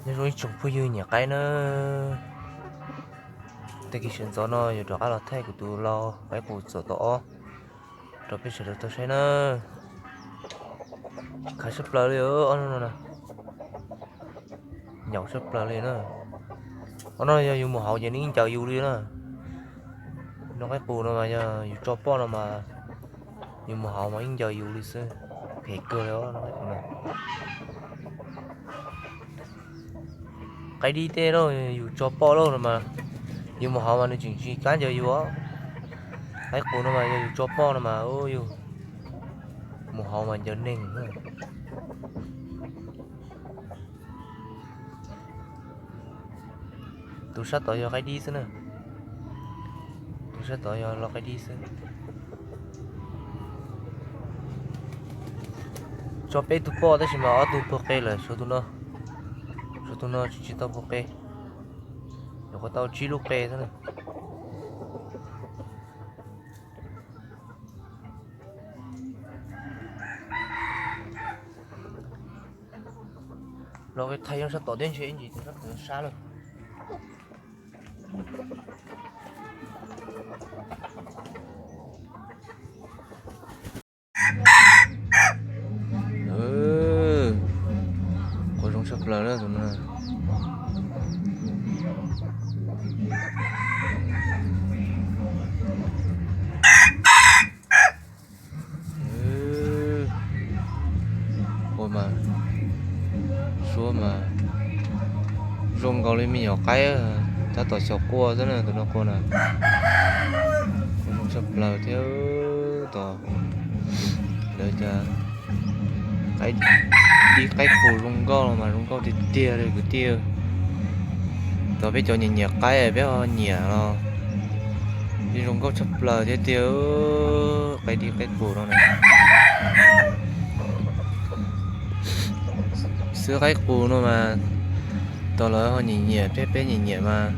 Nyob zoo ib tsoom phooj ywg nyiam qaib na, tag kis sawv ntxov no yuav rov qab los thaij kuv tus lau qaib qus txom tau ob rau peb sawv daws tau saib na. Khav tshaj plaws li ob no na, nyaum tshaj plaws li na. Ob no yog yus mus hauv ces nws yeej ncaws yus li na. No qaib qus no mas yog yus tso poj no mas yus mus hauv mas yeej ncaws yus li xwb, phem kawg li no. Qaib dib tej lauj, yus tso poj lauj no mas yus mus hauv mas nws tseem tsis kam ncaws yus. Qaib qus no mas yog yus tso poj no mas yus mus hauv mas ncaws neeg. Tus sab tod yog qaib dib xwb na. Tus sab tod yog lau qaib dib xwb. Tso peb tug poj tab sis mas ob tug puag qe lawm, tshuav tus no, tshuav tus no tsis tsis tau puag qe. Nyuam qhuav tau tsib lub qe xwb na. Los thaij zoo sab tom thiab ntshe ib ntsis sab tom sab lawm. Qua zoo tshaj plaws na tus no. Qua mas, suab mas zoo nkaus li me nyuam qaib tab tom xyaum qua xwb na tus no qua na. Qua zoo tshaj plaws thiab tod. Lawv cas qaib dib qaib qus zoo nkauj los mas zoo nkauj tiag tiag li kwv tij. Tau peb cov nyiam nyiam qaib peb ho nyiam los yeej zoo nkauj tshaj plaws thiab tiag. Qaib dib qaib qus no na. Xwb qaib qus no mas tau lawv ho nyiam nyiam thiab peb nyiam nyiam mas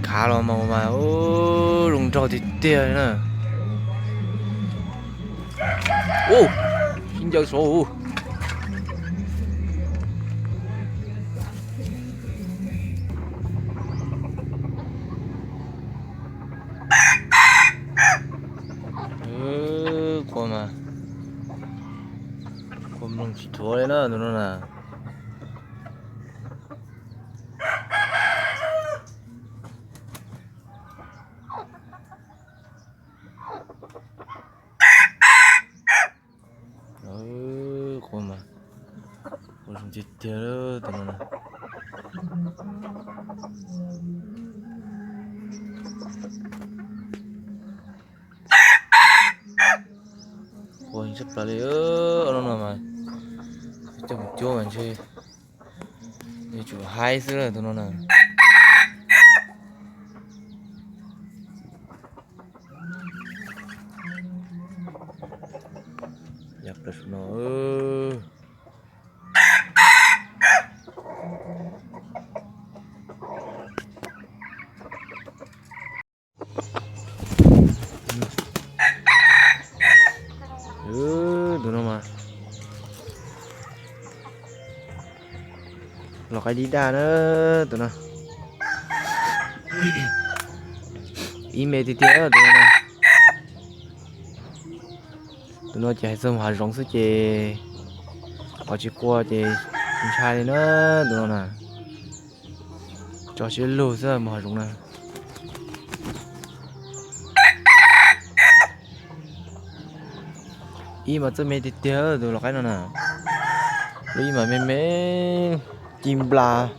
khav los mas mas zoo nraug tiag tiag li na. Ub, sib ncaws saud. Qua mas, qua mloog tsis dhuav li na tus no na. Qua mas, qua zoo tiag tiag tus no na. Qua tshaj plaws li, no no mas coj mus cuab mas ntshe yuav tsum haib xwb tus no na. Yav plaws saum no. Tus no mas los qaib dib daj na tus no. Ib me tiag tiag tus no na. Tus no ces hais txog mus hav zoov xwb ces qhov tsis qua ces ntshai li na tus no na. Tso siab lug xwb mus hav zoov na. Ib mas txawj me tiag tiag tus los qaib no na. Lub ib mas me me ci nplas.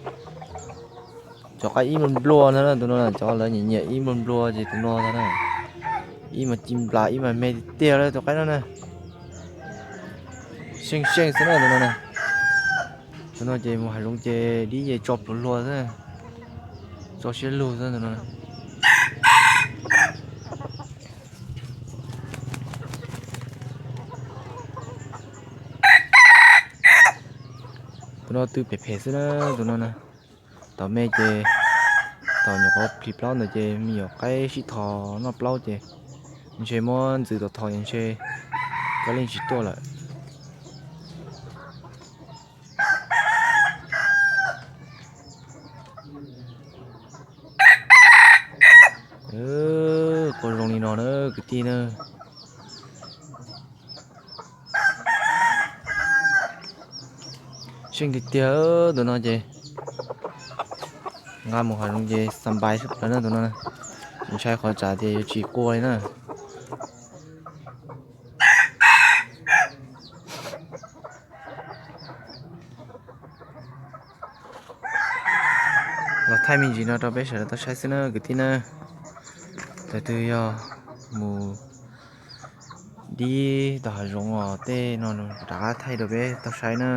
Cov qaib ib nplua nplua ntag na tus no na, cov lawv nyiam nyiam ib nplua nplua ces tus no ntag na. Ib mas ci nplas ib mas me tiag tiag li tus qaib no na. Seej seej xwb na tus no na. Tus no ces mus hav zoov ces dib ces tso pluas luag xwb. Tso siab lug xwb tus no. Tus no tw phem phem xwb na tus no na. Tom me ces thaum nyuam qhuav plhis plaub ntawd ces me nyuam qaib sib thos noj plaub ces ntshe muab ntxwv tom thos ntshe kab leej tsis tuaj lawm. No na kwv tij na. Seej tiag tiag tus no ces nqa mus hav zoov ces xa npais lawm na tus no. Tsis ntshai qhov tsam tias yuav tsis qua li na. Los thaij me ntsis no rau peb sawv daws tau saib xwb na kwv tij na. Tus twg yog mus dib tom hav zoov os tej no rov qab thaij rau peb tau saib na.